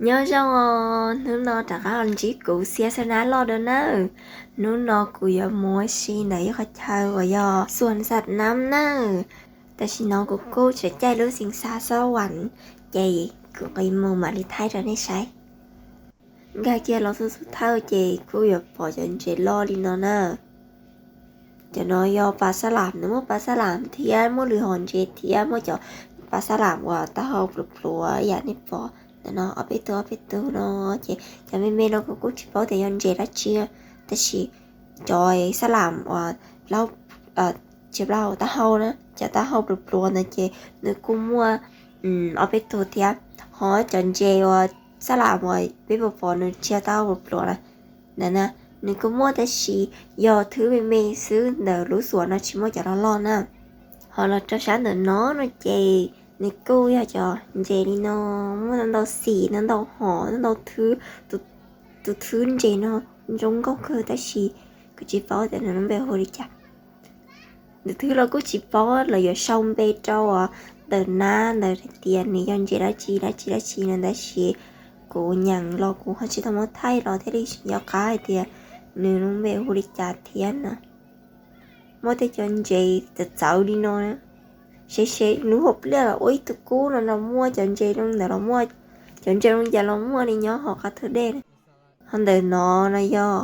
Nyob zoo os, hnub no rov qab los ntsib kuv Xiab Xab Nab Loj dua nawb. Hnub no kuv yuav mus ua si ntawm ib qhov chaw uas yog Xuas Xas Nab nawb. Tam sim no kuv kuj tseem caij lub xeev xa xob vas, ces kuv nqis mus mam li thaij rau nej saib. Nkag kiag los xub xub thawj ces kuj yuav pom cov ntses loj li no na. Cov no yog pas xab lam, nws muaj pas xab lam thiab muaj lwm hom ntses thiab muaj cov pas xab lam uas taub hau pluav pluav ib yam nej pom ntawm no ob peb tug ob peb tug no. Ces cov me me no kuv kuj tsis paub tias yog ntses dab tsi, tab sis cov xab lam uas plaub, tsis plaub, taub hau na, cov taub hau pluav pluav ntawd ces nws kuj muaj ob peb tug thiab. Ho cov ntses uas xab lam uas peb pom pom nws tsis yog taub hau pluav pluav na, ntawd na, nws kuj muaj tab sis yog thwb me me xwb, ntawm lub xuas no tsis muaj cov loj loj na. Ho los rau sab ntawm no no ces nws kuj yog cov ntses li no, muaj ntau ntau xim, ntau ntau hom, ntau ntau thwb. Tus thwb ntses no zoo nkauj kawg tab sis kuv tsis paub tias nws lub npe hu li cas. Tus thwb los kuj tsis paub, lawv yuav sau npe rau ntawm nab ntawd hais tias nws yog ntses dab tsi dab tsi dab tsi no, tab sis kuv nyeem los kuv ho tsis tau muab thaij los thiaj li tsis nco qab hais tias nws lub npe hu li cas thiab na. Muaj tej cov ntses txawv txawv li no na. Seb seb lub hauv pliaj los ua ib tug kub no los muaj, cov ntses zoo ntawd los muaj, cov ntses zoo cas los muaj li nyob hauv qab thawj dej na. Ho ntawm no no yog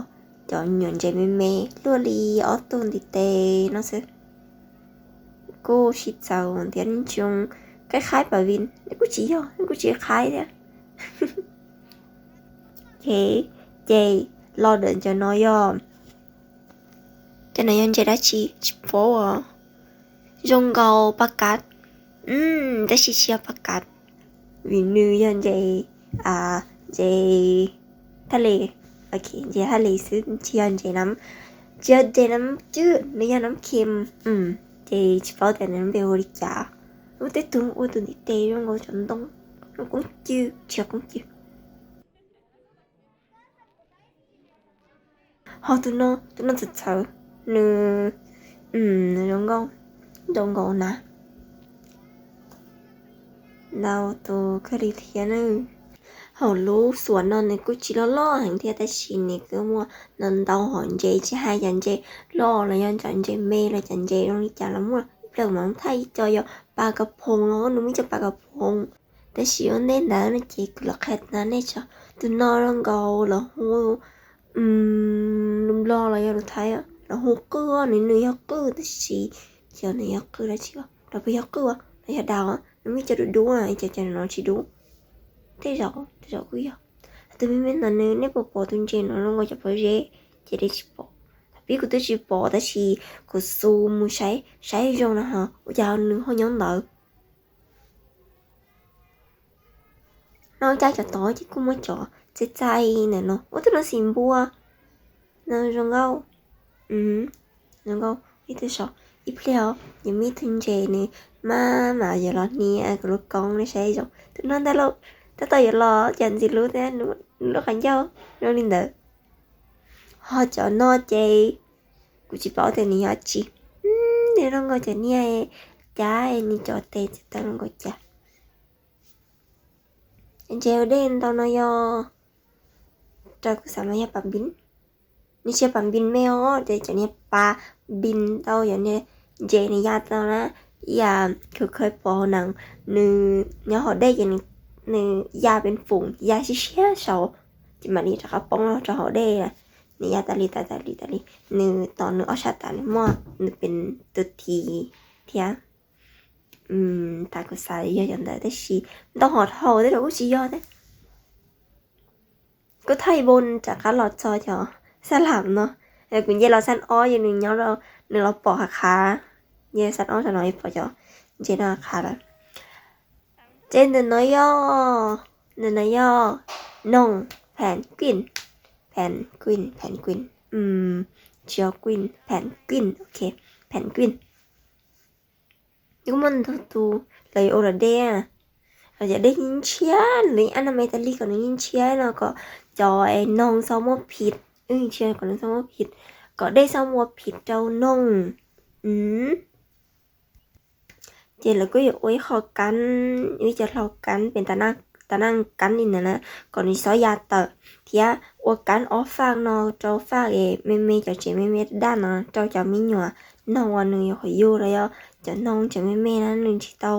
cov nyuam ntses me me luaj li ob tug ntiv tes no xwb. Kuj sib txawv thiab, nws tsis zoo, qaib qaib pas vin, nws kuj tsis yog, nws kuj tsis qaib thiab. Ces los ntawm cov no yog, cov no yog ntses dab tsi tsis paub os. Zoo nkaus pas kav, tab sis tsis yog pas kav, vim nws yog ntses, ntses thaj li, ntses thaj li xwb, tsis yog ntses nab, tsis yog ntses nab cwb, nws yog nab khem. Ces tsis paub tias nws npe hu li cas. Ua tej tug ua tus ntiv tes zoo nkaus cov ntoo, nws qoob cwj, tsis yog qoob cwj. Ho tus no, tus no txawv txawv, nws zoo nkauj, zoo nkaus na. Ntau tus kawg li thiab na. Hauv lub xuas no nws kuj tsis loj loj heev thiab, tab sis nws kuj muaj ntau ntau hom ntses, tsis hais cov ntses loj los yog cov ntses me los cov ntses zoo li cas los muaj. Ib pliag mam thaij ib co yog pas kas phoos no, nws muaj ib co pas kas phoos, tab sis ua ntej ntawd no ces kuv los qhia nej tso. Tus no zoo nkaus lawv hu, lus Nplog los yog lus Thaib lawv hu qwj, nws nws yog qwj tab sis tsis yog nws yog qwj dab tsi, los puas yog qwj, los yog daus, nws muaj ib co dub dub, ib co cov no tsis dub. Tej zaum, tej zaum kuj yog. Tus me me ntawm nws, nej puas pom tus ntses no zoo nkaus cov pob zeb, ces dej tsis pom. Thaum pib kuv twb tsis pom tab sis kuv xu mus saib, saib zoo no ho ua cas nws ho nyob ntawd. No ua cas cov tod ces kuj muaj cov txaij txaij ntawm no. Ua tus no xim npua, no zoo nkauj, zoo nkauj ib tug saum. Ib pliag os, yuav muaj ib tug ntses nws maj mam yuav los hnia kuv lub koob, nej saib zoo. Tus no ntag lauj, tab tom yuav los cas ntxiv lub thiab, nws lub qhov ncauj zoo li ntawd. Ho cov no ces kuv tsis paub tias nws yog dab tsi. Nws zoo nkaus cov niag cab, nws cov tes txawv tawv zoo nkaus cas. Ntses ua dej ntau no yog, raws kuv xav mas yog pas npis. Nws tsis yog pas npis me os, ces cov niag pas npis ntau, cov niag ntses nws ya tau na, ib yam kuv kheev pom hauv neeg, nws nyob hauv dej ces nws ya pes fum, ya siab siab saud, ces mam li rov qab poob los rau hauv dej. Nws ya tas li tas tas li tas li, nws tos nws ob sab tas nws muaj nws pes tus thiv thiab. Tas kuv xav yog cov ntawd tab sis ntau hom dhau tej zaum kuj tsis yog thiab. Kuv thaij npo rov qab los txog cov xab lam no. Kuv nce los xab ob ces nws nyob, nws los pom qhov qhav, nce xab ob tso no pom cov ntses no qhav lawm. Ces ntawm no yog, ntawm no yog noog, penguin, penguin, penguin, tsis yog queen, penguin, ok, penguin. Kuj muaj ntau tus lawv yuav ua luam dej, los cov dej yeej ntshiab, lawv yeej ab no me tas li kom nws yeej ntshiab no kom cov noog txhob muaj phim, tsis kom nws txhob muaj phim, kom dej txhob muaj phim rau noog. Ces lawv kuj yuav ua ib qho kab, ib co hlau kab pem tas na, tas naj kab li ntawd na, kom nws txhob ya tawm, thiab ua kab ob faj no rau faj es me me cov tsev me me daj no rau cov me nyuam noog uas nws yuav qhov yug los yog cov noog tsev me me na nws tsis tau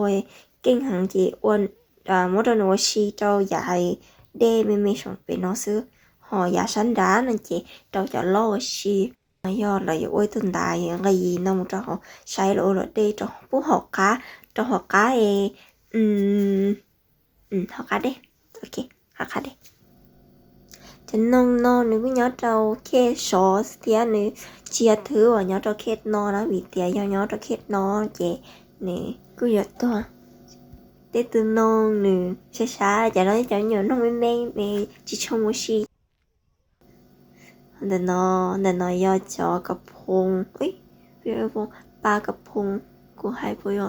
keej heev ces ua, muab rau nws ua si rau yav hais dej me me saum pem no xwb, ho yav sab nrad no ces rau cov loj ua si. No yog lawv yuav ua ib tug ntaiv nqis no mus rau hauv, saib lawv ua luam dej rau pub hauv qab, rau hauv qab es, hauv qab dej, hauv qab dej. Cov noog no nws kuj nyob rau khej sov thiab nws tsis yog thwv uas nyob rau khej no na, vim tias yog nyob rau khej no ces nws kuj yuav tuag. Tej tus noog nws sab sab, cov no cov nyuam noog me me, nws tsis tshua mus si. Ntawm no, ntawm no yog cov kas phoos, pa kas phoos, kuv hais puas yog,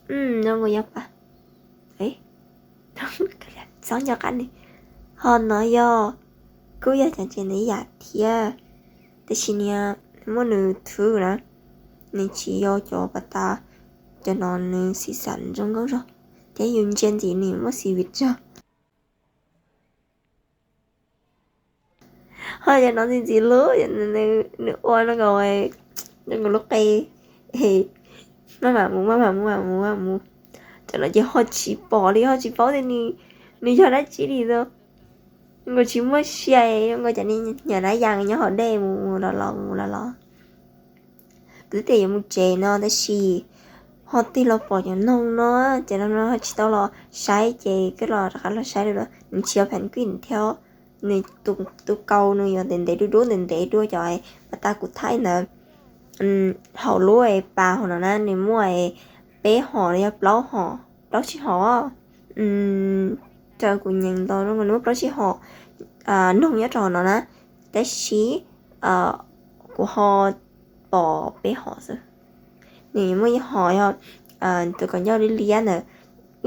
zoo nkaus yog pa, txhob nco qab ni. Ho no yog, kuj yog cov tsev ntawd ib yam thiab, tab sis niag muaj nws thwv na, nws tsis yog cov pas tas, cov no nws xim xas zoo nkauj zog thiab yus ntsia ntxiv nws muaj xim vim zog. Ho cov no ntxim ntxim hlub, nws ua zoo nkaus, zoo nkaus lub qe, maj mam mus maj mam mus maj mam mus maj mam mus. Cov no ces ho tsis pom li, ho tsis paub tias nws yog dab tsi li os. Zoo nkaus tsis muaj sia, zoo nkaus cov niag nyuam nab yas nyob hauv dej mus mus los los mus los los. Kuv twb tias yuav mus tsev no tab sis ho tig los pom cov noog no, cov noog no ho tsis tau los saib ces kuj los rov qab los saib lawm. Nws tsis yog pheem kuij thiab, nws tus kaus nws yuav ntev ntev dub dub ntev ntev dua cov pas tas kuv thaij ntawd. Hauv lub pas hauv no na nws muaj peb hom los yog plaub hom, plaub tsib hom. Raws kuv nyeem ntawd zoo nkaus nws muaj plaub tsib hom noog nyob rau hauv no na, tab sis kuv ho pom peb hom xwb. Nws muaj ib hom yog tus kaus ncauj liab liab ntawd,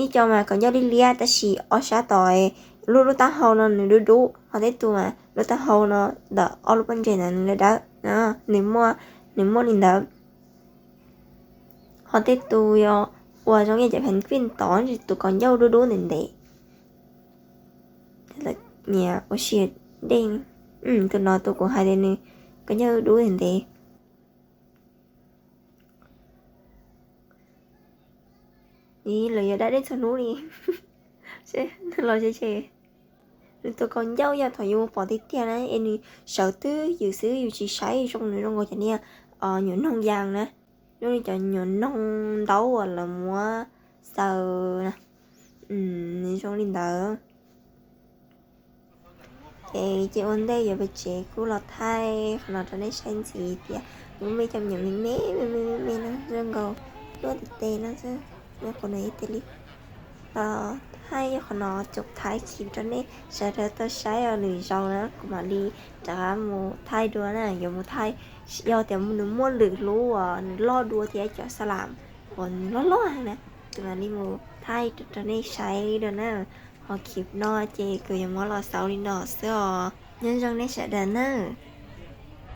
ib co mas kaus ncauj liab liab tab sis ob sab tod, lub lub taub hau no nws dub dub, ho tej tus mas lub taub hau no ntawm ob lub pob ntseg ntawd nws dawb dawb, nws muaj, nws muaj li ntawd. Ho tej tus yog ua zoo li cov pheem kuij tod, tus kaus ncauj dub dub ntev ntev. Nyiam ua si dej. Tus no tus kuv hais tias nws kaus ncauj dub ntev ntev. Lawv yuav dab dej txhua hnub li. Los tsev, nws tus kaus ncauj yog thaum yus mus pom tiag tiag na es nws sawv twb ywm xwb, yus tsis saib zoo, nws zoo nkaus cov niag nyuam noog yas na, zoo li cov nyuam noog ntaub uas lawv muab xaws na, nws zoo li ntawd. Ces cia ua ntej yuav pem tsev kuj los thaij qhov no rau nej saib ntxiv tias nws muaj ib co me nyuam me me me me me no zoo nkaus luaj tes tes no xwb, me qhov no ib teg li. Los thaij qhov no tsoom thaib khiv rau nej sawv daws tau saib os, lwm zaus na kuv mam li rov qab mus thaij dua na, yuav mus thaij, yog tias nws muaj lwm lub uas nws loj dua thiab cov xa lam uas nws loj loj heev na, kuv mam li mus thaij rau nej saib dua na. Ho khiv no ces kuv yuav muab los xaus li no xwb os, nyob zoo nej sawv daws na.